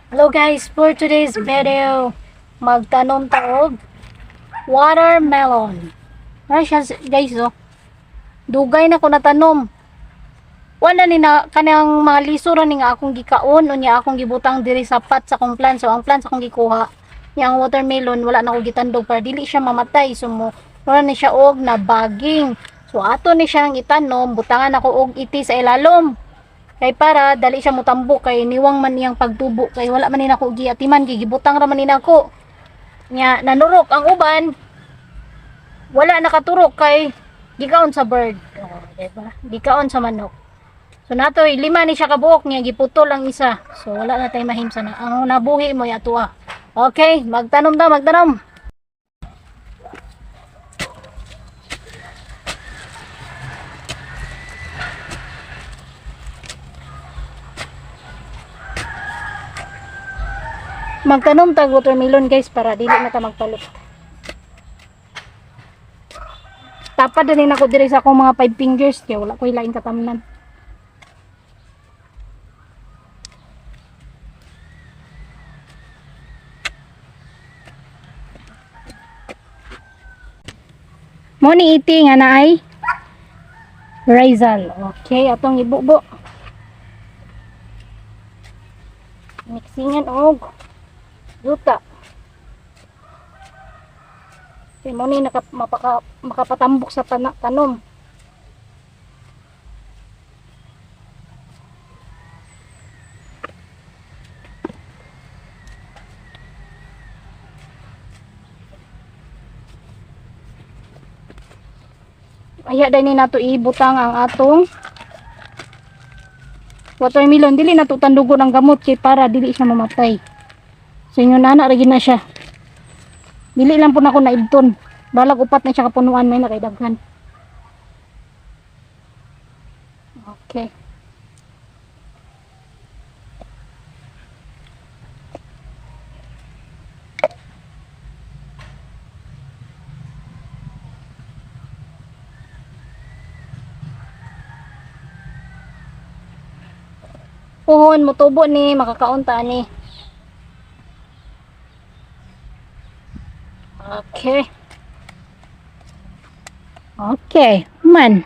Hello guys, for today's video, magtanom ta og watermelon. Ano siya, guys, oh. Dugay na ko natanom. Wala ni na kanang mga liso ra ni nga akong gikaon, unya akong gibutang diri sa pot sa akong plant. So ang plant sa akong gikuha niya ang watermelon, wala na ko gitandog para dili siya mamatay. So mo wala ni siya og nabaging. So ato ni siyang itanom, butangan ako og iti sa ilalom. Kay para dali siya motambok kay niwang man niyang pagtubo kay wala man ni nako giatiman, gibutang ra man ni nako. Nya nanurok ang uban, wala nakaturok kay gikaon sa bird. Oh, diba? Gikaon sa manok. So natoy lima ni siya kabuok niya giputol ang isa. So wala na tay mahimsa na. Ang nabuhi mo ya atua. Okay, magtanom ta, magtanom. Magtanom tag watermelon, guys, para dili na ta magpalit. Tapad din ako diri sa akong mga five fingers kay wala ko'y laing katamnan. Mo ni iti nga naay Rizal. Okay, atong ibubo. Mixingan og yuta. Kay mo ni naka, mapaka, makapatambok sa tanom. Aya dai ni nato ibutang ang atong watermelon. Dili nato tandugon ang gamot kay para dili siya mamatay. So ingon ana ra gid na siya. Dili lang po nako naibton. Balag upat na siya kapunuan, may na kay daghan. Okay. Puhon motubo ni makakaon ta ani. Okay. Okay, man.